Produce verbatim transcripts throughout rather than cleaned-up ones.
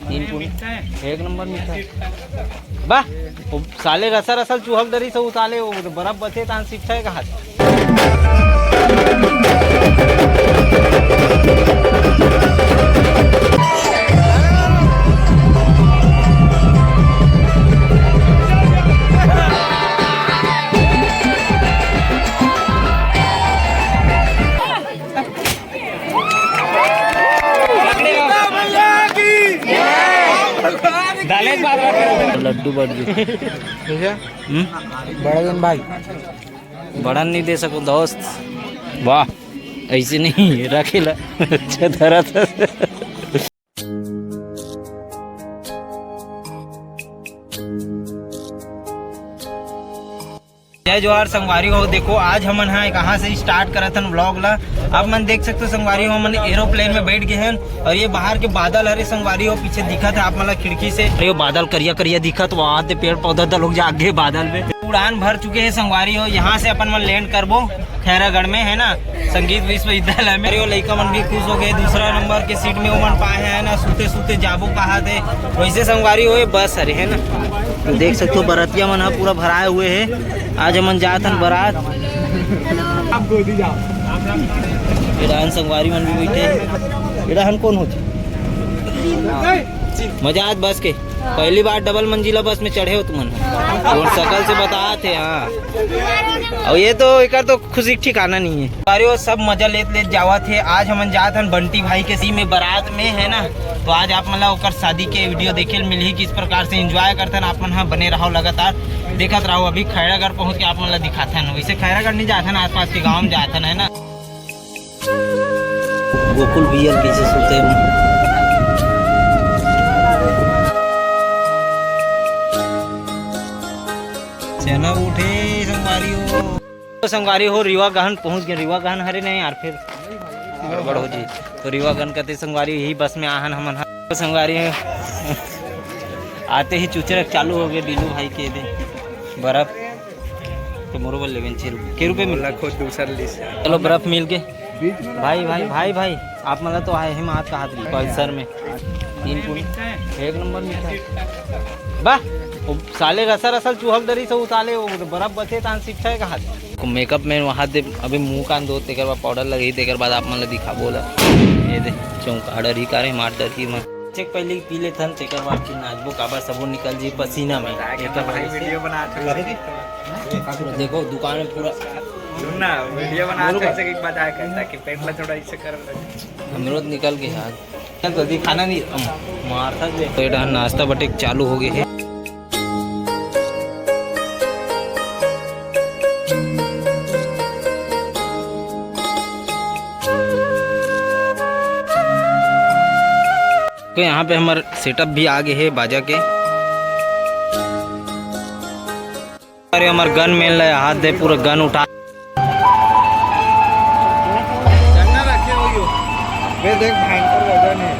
तीन पूरी। एक नंबर मीठा। वाह, वो साले रसा रसल चुहक डरी से उताले, वो बर्फ बचे तान सिट्ठा है कहा। लड्डू बड़ गए। ठीक है। हम्म? बड़ा दिन भाई। बड़ा नहीं दे सको दोस्त। वाह, ऐसे नहीं रखेला। अच्छा धरा था। जय जोहार संगवारी हो। देखो, आज हमन हा कहाँ से स्टार्ट करत हन व्लॉग ला। आप मन देख सकते हो संगवारी हो, हमन एरोप्लेन में बैठ गए हैं और ये बाहर के बादल हरे संगवारी हो, पीछे दिखत है आप मन ला खिड़की से। अरे, ये बादल करिया करिया दिखत, वहाँ से पेड़ पौधा दलोक जा आगे बादल में उड़ान भर चुके हैं संगवारी हो। यहाँ से अपन मन लैंड करबो खैरागढ़ में, है ना, संगीत विश्वविद्यालय में। अरे, वो लइका मन भी खुश हो गए, दूसरा नंबर के सीट में वो मन पाए हैं ना, सूते सूते जाबो कहा थे। वैसे संगवारी हो, ये बस हरे, है ना, तो देख सकते हो बरतिया मन ह पूरा भराए हुए है। आज हमन जात हन बरात। आप गोदी जाओ। ये रहन संगवारी मन भी बैठे हैं। ये रहन कौन होथे? मजा आज बस के। पहली बार डबल मंजिला बस में चढ़े हो तुमन। और शकल से बतात हे, हाँ। और ये तो, एकर तो खुशी के ठिकाना नहीं है। अरे, वो सब मजा लेत लेत जावत हे। आज हमन जात हन बंटी भाई के सी में बरात में, है ना। तो आज आप मन ला ओकर शादी के वीडियो देखे ल मिलही, किस प्रकार से एंजॉय करथन। आप मन ह बने रहो, लगातार देखत रहो। अभी खैरागढ़ पहुंच के आप मन ला दिखाथन। वैसे खैरागढ़ नहीं जाथन, आसपास के गांव में जाथन, है ना। गोकुल भैया कैसे सोते हैं। चना उठे संगवारी हो। तो संगवारी हो, रीवा गहन पहुंच गए। रीवा गहन हरे नहीं यार, फिर गड़बड़ हो जी। तो रीवा गहन कहते संगवारी यही बस में आहन हमन ह। तो संगवारी हो, आते ही चुचरक चालू हो गए डीलू भाई के दे बर्फ। तो मोरो बल लेवन छे रुपये, के रुपये मिल? खुद दूसर लीस। चलो, बर्फ मिल के। भाई, भाई, भाई, भाई, आप मतलब तो आए हैं मात कहा पल्सर में। तीन पूरी। एक नंबर मीठा। वाह, वो साले रसा रसल चुहक डरी से उताले, वो बर्फ बचे तान सिट्ठा है कहा। मेकअप में वहाँ दे, अभी मुंह कान धो, तेकर बाद पाउडर लगी, तेकर बाद आप मन ला दिखाबो ला। ये दे, चौंका डरी का रे, मार डरती मन। चेक पहले पी लेथन, तेकर बाद फिर नाचबो, काबर सबो निकल जी पसीना में। एकर भाई वजह से। वीडियो बनात हो। देखो, दुकान में पूरा सुन ना, वीडियो बनात हो, एक बात आया कर, ताकि पेट ला थोड़ा ऐसे कर। हमरो तो निकल के यार। चल, जल्दी खाना नहीं, हम मार था दे। तो ये डहन नाश्ता बटे चालू हो गए है। तो यहाँ पे हमार सेटअप भी आ गए है बाजा के। अरे, हमार गन मेन ला हाथ दे, पूरा गन उठा। चन्ना रखे हुई हो। बे देख, भयंकर वजन है।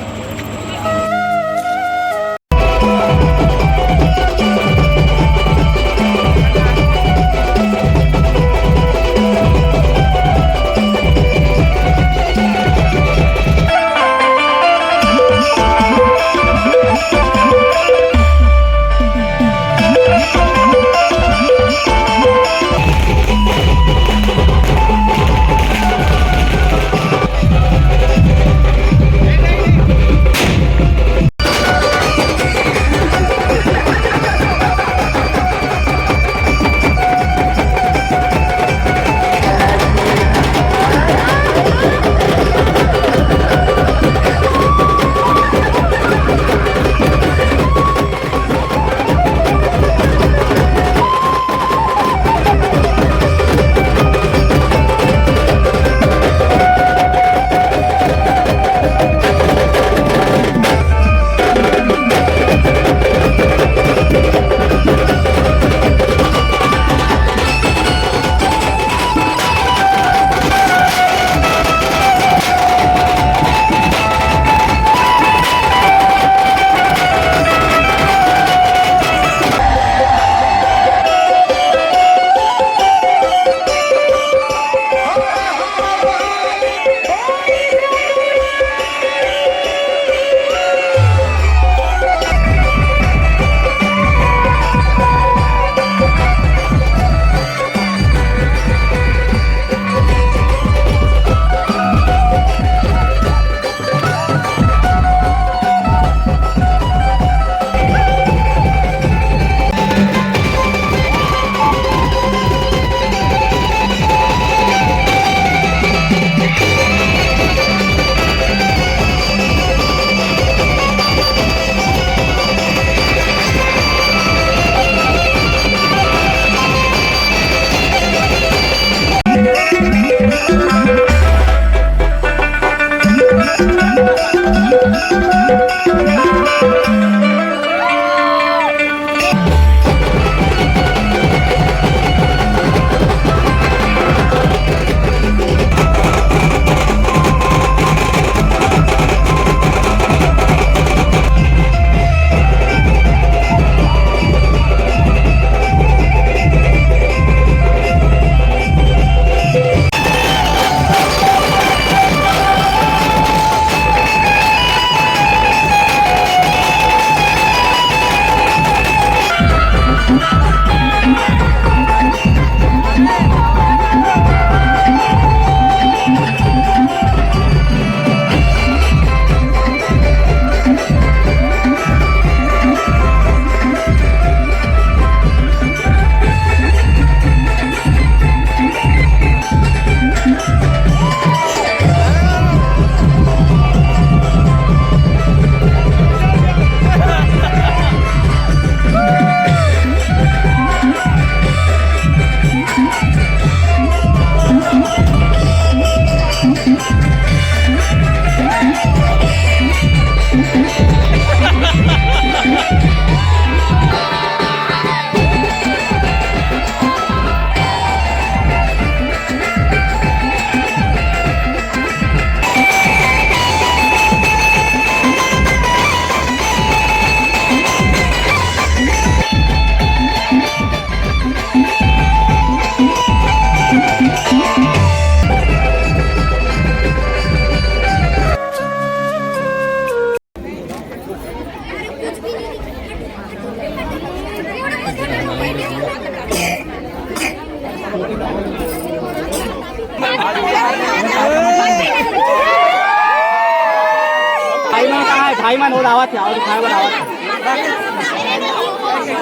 आवत है, और खाए बर आवत है।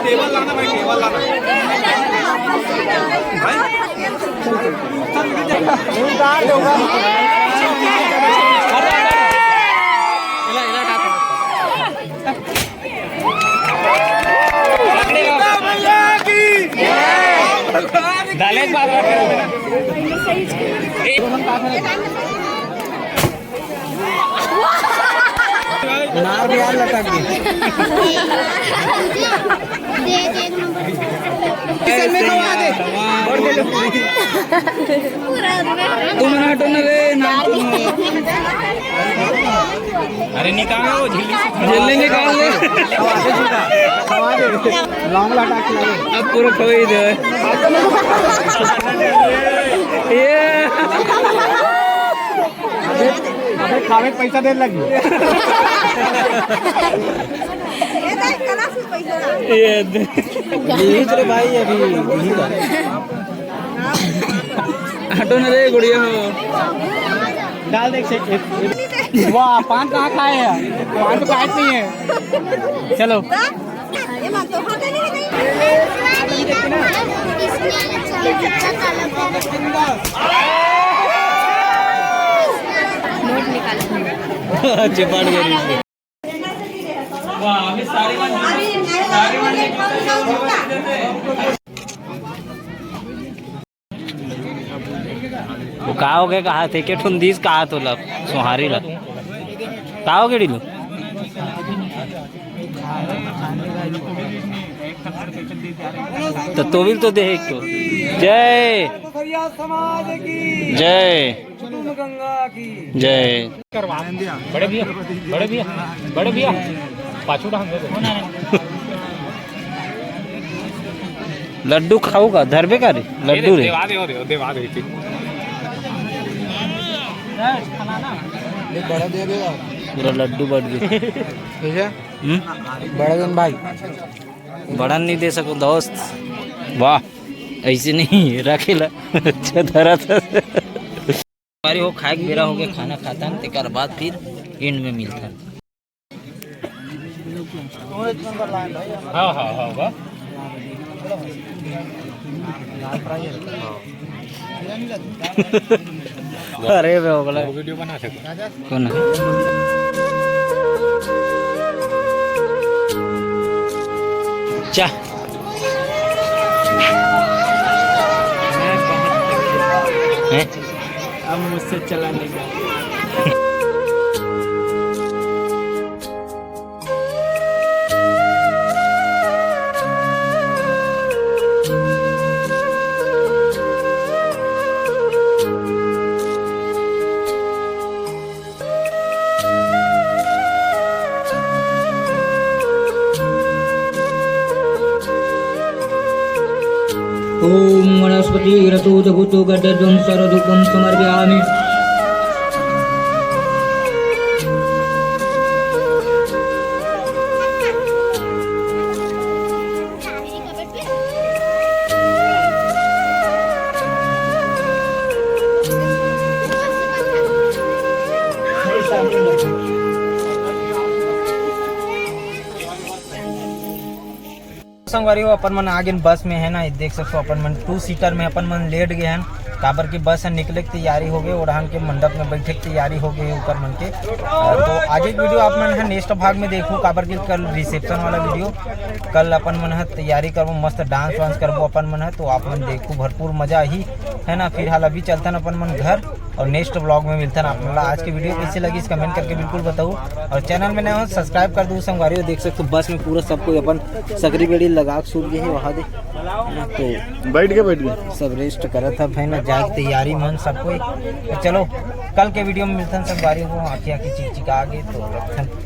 टेबल लाना भाई, टेबल लाना। नार भी यार लटक गई। दे, दे, एक नंबर। किशन में खवा दे। तुम ना हटो ना रे, नार। अरे निकालो, झिल्ली से झेल लेंगे, निकाल ले। खवा दे, खवा दे। लौंग लटा के लगे। अब पूरा खवाई दे। ये। अबे, अबे खावे के पैसा दे लगी। ये दे। यही तो भाई अभी यही का। हटो ना रे गुड़िया हो। डाल दे एक, एक, एक। वाह, पान कहाँ खाए हैं? पान तो खाए नहीं है। चलो। नोट निकालो। चिपट गई। वो का हो गए, कहा थे के ठुन दीस कहा तो लब सोहारी लब का हो गए डिलू। तो तोविल तो देख तो जय समाज की जय। कुटुंब गंगा की जय। बड़े भैया, बड़े भैया, बड़े भैया, पाछू डाल दे। लड्डू खाऊगा, धरबे का रे? लड्डू रे। देवा दे, देवा दे। बड़ा दे दे। पूरा लड्डू बढ़ गया। ठीक है। हम्म? बड़ा दिन भाई। बड़ा नहीं दे सको दोस्त। वाह, ऐसे नहीं रखेला। अच्छा धरा था। हमारी हो खाए के बेरा हो गया, खाना खाता है, तेकर बाद फिर एंड में मिलता है। हाँ, हाँ, हाँ, वाह। अरे बे, हो गया। वीडियो बना सकते। कौन है? चा। हैं? अब मुझसे चला नहीं गया। ॐ वनस्पति रसोद भूतो गड्ढध्वं सर्वधूपं समर्पयामि। संगवारी हो, अपन मन आगे बस में है ना, देख सकते हो अपन मन टू सीटर में अपन मन लेट गए हैं, काबर की बस है निकले की तैयारी हो गई, ओढ़ान के मंडप में बैठे की तैयारी हो गई ऊपर मन के। अ, तो आज एक वीडियो आप मन है नेक्स्ट भाग में देखो, काबर की कल रिसेप्शन वाला वीडियो, कल अपन मन है तैयारी करबो, मस्त डांस वांस करबो अपन मन है, तो आप मन देखो भरपूर मजा ही है ना। फिलहाल अभी चलते हैं अपन मन घर और नेक्स्ट व्लॉग में मिलते हैं आप मन ला। आज की वीडियो कैसी लगी इस कमेंट करके बिल्कुल बताओ और चैनल में नए हो सब्सक्राइब कर दो संगवारी हो। देख सकते हो बस में पूरा सब कोई अपन सकरी बेड़ी लगा के सूत गए हैं वहाँ दे। तो बैठ के, बैठ के सब रेस्ट करत है भाई ना, जाए के तैयारी मन सब कोई। तो चलो कल के वीडियो में मिलते हैं संगवारी हो, आँखी आँखी चिकचिका आगे तो रखते हैं।